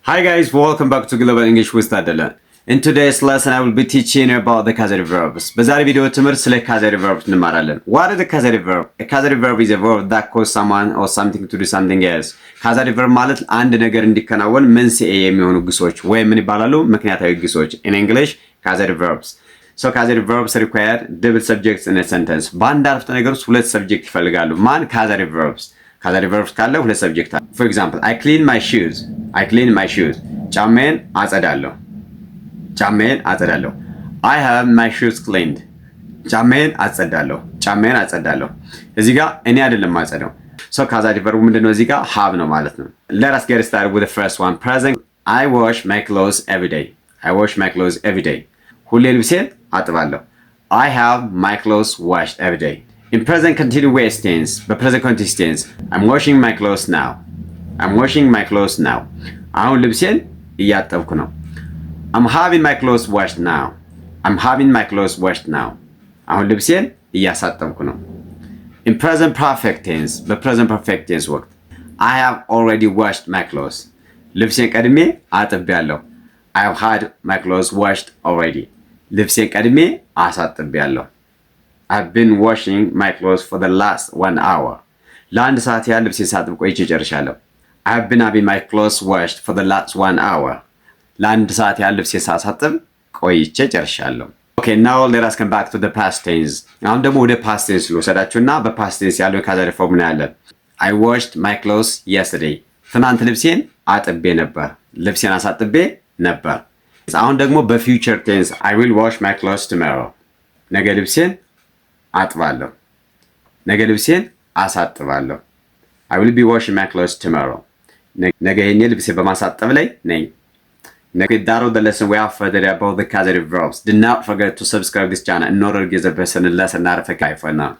Hi guys, welcome back to Global English with Tadele. In today's lesson, I will be teaching you about the causative verbs. በዛሬ ቪዲዮ ትምህርት ስለ causative verbs እንማራለን። What is a causative verb? A causative verb is a verb that causes someone or something to do something else. Causative verb ማለት አንድ ነገር እንዲከናወን መንስኤ የሚሆኑ ግሶች ወይም ምን ይባላሉ? ምክንያታዊ ግሶች። In English, causative verbs. So causative verbs require double subjects in a sentence. በአንድ አረፍተ ነገር ውስጥ ሁለት subject ይፈልጋሉ። ማን? Causative verbs. Causative verbs ካለ ሁለት subject አለ። For example, I clean my shoes. I clean my shoes. ጫማዬን አጸዳለሁ። ጫማዬን አጸዳለሁ። I have my shoes cleaned. ጫማዬን አጸዳለሁ። ጫማዬን አጸዳለሁ። እዚህ ጋር እኔ አይደለም ማጸዳው። So causative verb ኡ ምንድነው? እዚህ ጋር have ነው ማለት ነው። Let us get started with the first one. Present. I wash my clothes every day. I wash my clothes every day. ሁሌ ልብሴን አጥባለሁ። I have my clothes washed every day. In present continuous tense, በ present continuous tense, I'm washing my clothes now. I'm washing my clothes now. አሁን ልብሴን እያጠብኩ ነው። I'm having my clothes washed now. I'm having my clothes washed now. አሁን ልብሴን እያሳጠብኩ ነው። In present perfect tense, በ present perfect tense ወቅት, I have already washed my clothes. ልብሴን ቀድሜ አጥቤያለሁ። I have had my clothes washed already. ልብሴን ቀድሜ አሳጥቤያለሁ። I've been washing my clothes for the last one hour. ለአንድ ሰዓት ያህል ልብሴን ሳጥብ ቆይቼ ጨርሻለሁ። I have been having my clothes washed for the last one hour. ለአንድ ሰዓት ያህል ልብሴን ሳሳጥብ ቆይቼ ጨርሻለሁ። Okay, now let us come back to the past tense. አሁን ደግሞ ወደ past tense ልውሰዳችሁና በ past tense ያለው causative form እናያለን። I washed my clothes yesterday. ትናንት ልብሴን አጥቤ ነበር። ልብሴን አሳጥቤ ነበር። አሁን ደግሞ በ future tense, I will wash my clothes tomorrow. ነገ ልብሴን አጥባለሁ። ነገ ልብሴን አሳጥባለሁ። I will be washing my clothes tomorrow. ነገ ይሄኔ ልብሴን በማሳጠብ ላይ ነኝ። That was the lesson we have for today about the causative verbs. Do not forget to subscribe this channel in order to get the best and lesson notification for now.